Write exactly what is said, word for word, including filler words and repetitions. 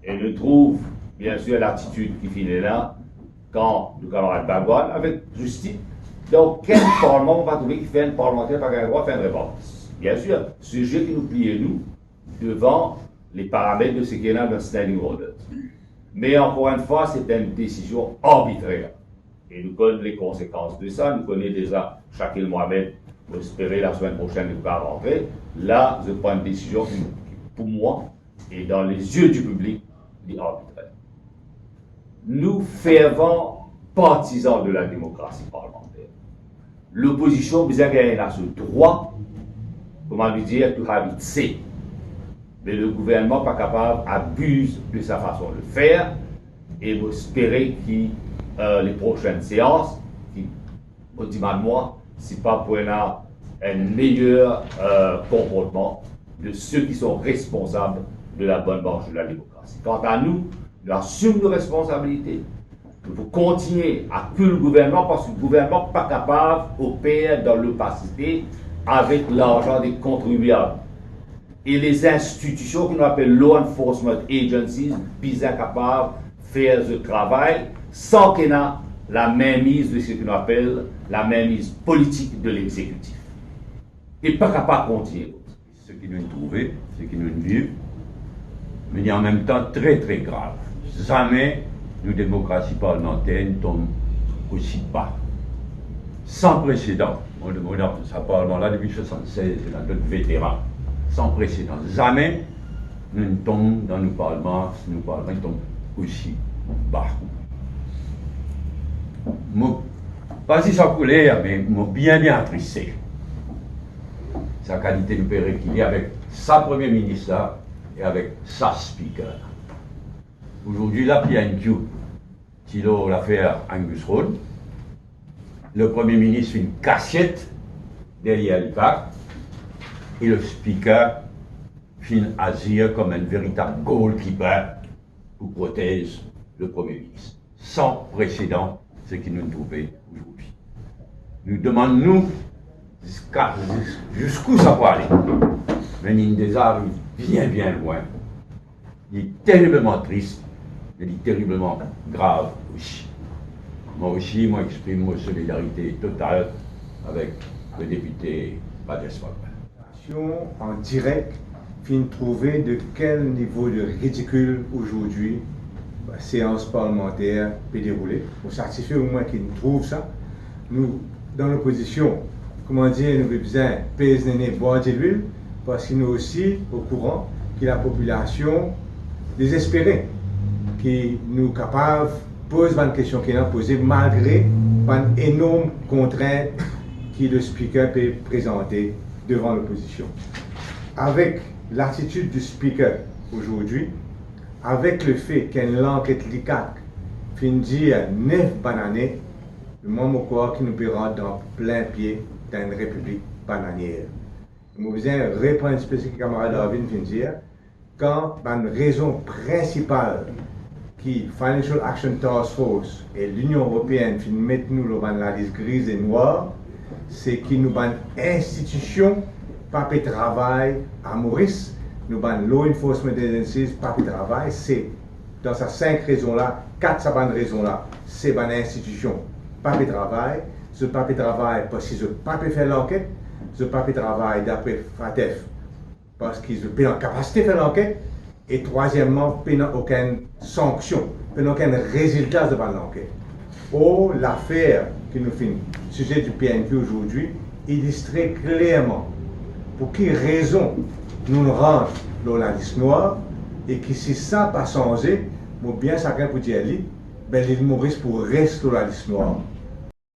E nou trouv, biensir, latitid ki finn ena, kan nou kamarad Bagwan avek Justin, dan okenn parlman, mo pa trouve ki fer enn parlmanter pa gagn drwa fer enn remark. Biensir, size ki nou pliye nou devan le paramet de seki ena dan standing order. Me ankor enn fwa, se enn desizion arbitrer. E nou konn le konsekans de sa, nou kone deza Shakil Mohamed, mo espere lasemenn prosenn li pou rantre. La, zot pran enn desizion ki, ki, pou mwa, e dan lezie di piblik, li arbitrer. Nou fervan partizan de la demokrasi parlmanter. Lopozision bizin gagn ena so drwa, kouma nou dir, to have its say. Me le gouvernman pa kapav abiz de sa fason de fer, e mo espere ki, euh, le prosenn seans, ki, mo dimann mwa, si pa pou ena enn meyer, euh, konportman de seki son responsab de la bonn mars de la demokrasi. Kanta nou, nou asim nou responsabilite. Nou pou kontigne akil gouvernman, parski gouvernman pa kapav oper dan lopasite avek larzan de kontribiab. E les institutions ki nou apel law enforcement agencies bizin kapav fer zot travay san ki ena lamenmiz de seki nou apel lamenmiz politik de lexekitif. E pa kapav kontigne. Seki nou trouve, seki nou viv, me li anmemtan tre, tre grav. Zame nou demokrasi parlmanter inn tom osi ba. San presedan. Mo, mo dan sa parlman la depi swasannsez, ena dot veteran. San presedan. Zame nou tom dan nou parlman, nou parlman tom osi ba. Mo pa zis ankoler, me mo bien, bien atriste. Sa kalite nou pe rekile avek sa Premie Minis la e avek sa Speaker la. Azordi la, P N Q ti lor lafer Angus Road. Le Premie Minis finn kasiet deryer lipar e le Speaker finn azir kom enn veritab goalkeeper pou protez le Premie Minis. San presedan, seki nou trouve azordi. Nou demann nou ziska, zis-, ziska sa pou ale. Me nou deza ariv bien, bien lwin. Li teribleman tris, me li teribleman grav osi. Mwa osi, mo exprim mo solidarite total avek le depite Bates Papa. An direk, finn trouve de kel nivo de ridikil azordi seans parlmanter pe deroule. Mo satisfe omwin ki nou trouv sa. Nou, dan lopozision, koumadir, nou pe bizin pez nene, bwar dilwil, parski nou osi okouran ki lapopilasion dezespere ki nou kapav poz bann kestion ki ena poze, malgre bann enorm kontrint ki le Speaker pe prezante devan lopozision. Avek latitid di Speaker azordi, avek lefe ki enn lanket LICAC finn dir nef bann ane, mwa, mo krwar ki nou pe rant dan plin pie dan enn repiblik bananier. Mo bizin reprann enn ti pe seki kamarad Arvin finn dir, kan bann rezon prinsipal ki Financial Action Task Force e Linion Eropeann finn met nou lor bann lalis gri e nwar, se ki nou bann institision pa pe travay a Moris, nou bann law enforcement agencies pa pe travay, se dan sa sink rezon la, kat sa bann rezon la, se bann institision pa pe travay, zot pa pe travay parski zot pa pe fer lanket, zot pa pe travay dapre FATF, parski zot pena kapasite fer lanket, e trwazieman, pena okenn sanksion, pena okenn rezilta de bann lanket. Or, lafer ki nou finn size di P N Q azordi ilistre klerman pou ki rezon nou rant lor lalis nwar, e ki si sa pa sanze, mo bien sakenn pou dir li, be Lil Moris pou res lor lalis nwar.